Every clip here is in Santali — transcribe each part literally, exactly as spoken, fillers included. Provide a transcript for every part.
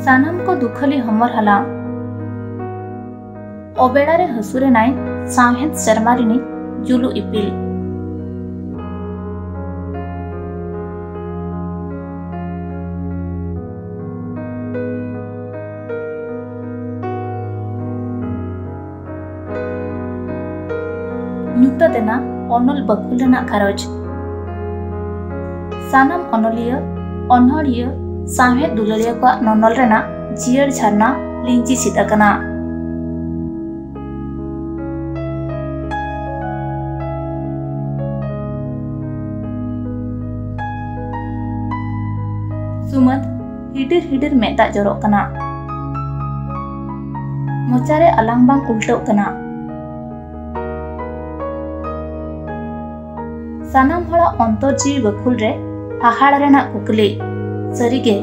ᱥᱟᱱᱟᱢ ᱠᱚ ᱫᱩᱠᱷᱟᱹᱞᱤ ᱦᱚᱢᱚᱨ ᱦᱟᱞᱟᱝ᱾ ᱚᱵᱮᱲᱟ ᱨᱮ ᱦᱟᱹᱥᱩᱨ ᱮᱱᱟᱭ ᱥᱟᱶᱦᱮᱫ ᱥᱮᱨᱢᱟ ᱨᱤᱱᱤᱡ ᱡᱩᱞᱩ ᱤᱯᱤᱞ᱾ ᱧᱩᱛᱟᱹᱛ ᱮᱱᱟ ᱚᱱᱚᱞ ᱵᱟᱹᱠᱷᱩᱞ ᱨᱮᱱᱟᱜ ᱜᱷᱟᱨᱚᱸᱡᱽ᱾ ᱥᱟᱱᱟᱢ ᱚᱱᱚᱞᱤᱭᱟᱹ, ᱚᱱᱚᱬᱦᱤᱭᱟᱹ, ᱥᱟᱶᱦᱮᱫ ᱫᱩᱞᱟᱹᱲᱤᱭᱟᱹ ᱠᱚᱣᱟᱜ ᱱᱚᱱᱚᱞ ᱨᱮᱱᱟᱜ ᱡᱤᱭᱟᱹᱲ ᱡᱷᱟᱨᱱᱟ ᱞᱤᱸᱡᱤ ᱥᱤᱫ ᱟᱠᱟᱱᱟ᱾ ᱥᱩᱢᱟᱹᱫ ᱦᱤᱰᱤᱨ ᱦᱤᱰᱤᱨ ᱢᱮᱫ ᱫᱟᱜ ᱡᱚᱨᱚᱜ ᱠᱟᱱᱟ᱾ ᱢᱚᱪᱟᱨᱮ ᱟᱞᱟᱝ ᱵᱟᱝ ᱩᱞᱴᱟᱹᱜ ᱠᱟᱱᱟ᱾ ᱥᱟᱱᱟᱢ ᱦᱚᱲᱟᱜ ᱚᱱᱛᱚᱨ ᱡᱤᱣᱤ ᱵᱟᱹᱠᱷᱩᱞ ᱨᱮ ᱦᱟᱦᱟᱲᱟ ᱨᱮᱱᱟᱜ ᱠᱩᱠᱞᱤ᱾ ᱥᱟᱹᱨᱤᱜᱮ,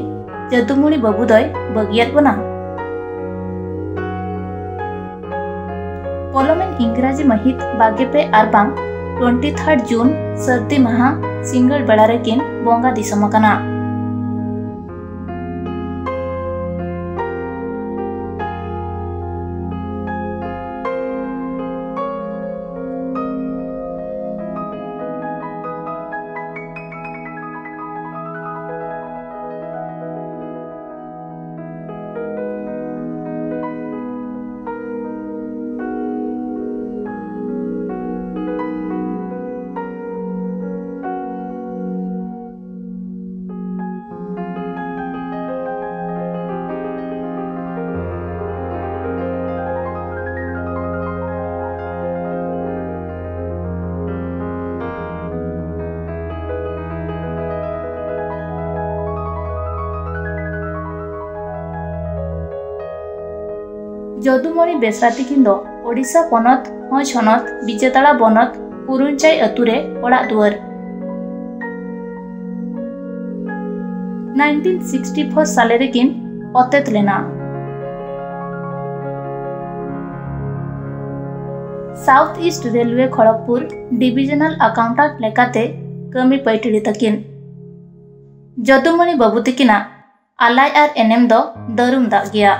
ᱡᱟᱹᱫᱩᱢᱚᱬᱤ ᱵᱟᱹᱵᱩ ᱫᱚᱭ ᱵᱟᱹᱜᱤᱭᱟᱫ ᱵᱚᱱᱟ? ᱯᱚᱞᱚᱢᱮᱱ ᱤᱝᱨᱟᱡᱤ ᱢᱟᱹᱦᱤᱛ ᱵᱟᱜᱮ ᱯᱮ ᱟᱨ ᱵᱟᱝ ᱴᱩᱣᱮᱱᱴᱤ ᱛᱷᱟᱨᱰ ᱡᱩᱱ, ᱥᱟᱹᱨᱫᱤ ᱢᱟᱦᱟ, ᱥᱤᱸᱜᱟᱹᱲ ᱵᱮᱲᱟ ᱨᱮᱠᱤᱱ ᱵᱚᱸᱜᱟ ᱫᱤᱥᱚᱢ ᱟᱠᱟᱱᱟ᱾ ᱡᱚᱫᱩᱢᱚᱬᱤ ᱵᱮᱥᱨᱟ ᱛᱤᱠᱤᱱ ᱫᱚ ᱳᱰᱤᱥᱟ ᱯᱚᱱᱚᱛ, ᱵᱷᱚᱸᱡᱽ ᱦᱚᱱᱚᱛ, ᱵᱤᱡᱮᱛᱟᱲᱟ ᱵᱚᱱᱚᱛ, ᱠᱩᱨᱩᱧᱪᱟᱭ ᱟᱹᱛᱩ ᱨᱮ ᱚᱲᱟᱜ ᱫᱩᱣᱟᱹᱨ᱾ ᱱᱟᱭᱤᱱᱴᱤᱱ ᱥᱤᱠᱥᱴᱤ ᱯᱷᱳᱨ ᱥᱟᱞᱮ ᱨᱮᱠᱤᱱ ᱚᱛᱮᱛ ᱞᱮᱱᱟ᱾ ᱥᱟᱣᱩᱛᱷ ᱤᱥᱴ ᱨᱮᱞᱣᱮ ᱠᱷᱚᱲᱚᱜᱽᱯᱩᱨ ᱰᱤᱵᱤᱡᱚᱱᱟᱞ ᱟᱠᱟᱣᱩᱱᱴᱟᱱᱴ ᱞᱮᱠᱟᱛᱮ ᱠᱟᱹᱢᱤ ᱯᱟᱹᱭᱴᱤᱲᱤ ᱛᱟᱹᱠᱤᱱ᱾ ᱡᱚᱫᱩᱢᱚᱬᱤ ᱵᱟᱹᱵᱩ ᱛᱤᱠᱤᱱᱟᱜ ᱟᱞᱟᱭ ᱟᱨ ᱮᱱᱮᱢ ᱫᱚ ᱫᱟᱹᱨᱩᱢ ᱫᱟᱜ ᱜᱮᱭᱟ᱾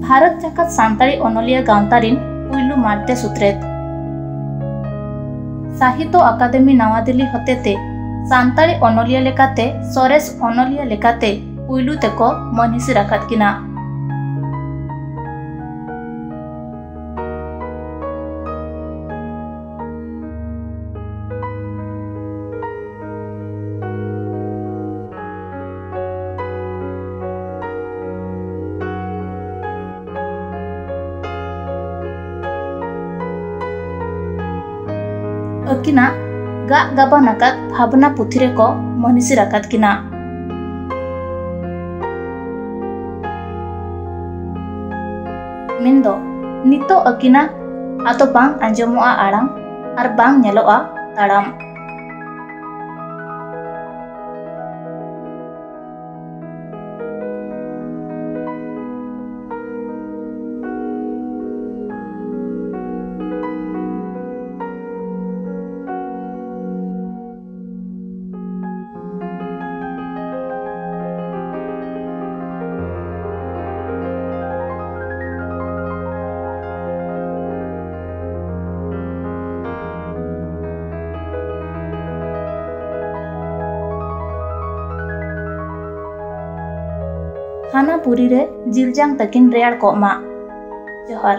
ᱵᱷᱟᱨᱚᱛ ᱡᱟᱠᱟᱛ ᱥᱟᱱᱛᱟᱲᱤ ᱚᱱᱚᱞᱤᱭᱟᱹ ᱜᱟᱶᱛᱟ ᱨᱤᱱ ᱯᱩᱭᱞᱩ ᱢᱟᱬᱛᱮ ᱥᱩᱛᱨᱮᱛ᱾ ᱥᱟᱦᱤᱛᱚ ᱟᱠᱟᱫᱮᱢᱤ ᱱᱟᱣᱟ ᱫᱤᱞᱞᱤ ᱦᱚᱛᱮᱛᱮ ᱥᱟᱱᱛᱟᱲᱤ ᱚᱱᱚᱞᱤᱭᱟᱹ ᱞᱮᱠᱟᱛᱮ ᱥᱚᱨᱮᱥ ᱚᱱᱚᱞᱤᱭᱟᱹ ᱞᱮᱠᱟᱛᱮ ᱯᱩᱭᱞᱩ ᱛᱮᱠᱚ ᱢᱟᱹᱱ ᱦᱤᱥᱤᱨ ᱟᱠᱟᱫ ᱠᱤᱱᱟ᱾ ᱟᱹᱠᱤᱱᱟᱜ ᱜᱟᱜ ᱜᱟᱵᱟᱱ ᱟᱠᱟᱫ ᱵᱷᱟᱵᱽᱱᱟ ᱯᱩᱛᱷᱤ ᱨᱮᱠᱚ ᱢᱟᱹᱱᱤᱥᱤᱨ ᱟᱠᱟᱫ ᱠᱤᱱᱟ᱾ ᱢᱮᱱᱫᱚ ᱱᱤᱛᱚᱜ ᱟᱹᱠᱤᱱᱟᱜ ᱟᱫᱚ ᱵᱟᱝ ᱟᱸᱡᱚᱢᱚᱜᱼᱟ ᱟᱲᱟᱝ ᱟᱨ ᱵᱟᱝ ᱧᱮᱞᱚᱜᱼᱟ ᱛᱟᱲᱟᱢ᱾ ᱦᱟᱱᱟ ᱯᱩᱨᱤ ᱨᱮ ᱡᱤᱞᱡᱟᱝ ᱛᱟᱹᱠᱤᱱ ᱨᱮᱭᱟᱲ ᱠᱚᱜ ᱢᱟ᱾ ᱡᱚᱦᱟᱨ᱾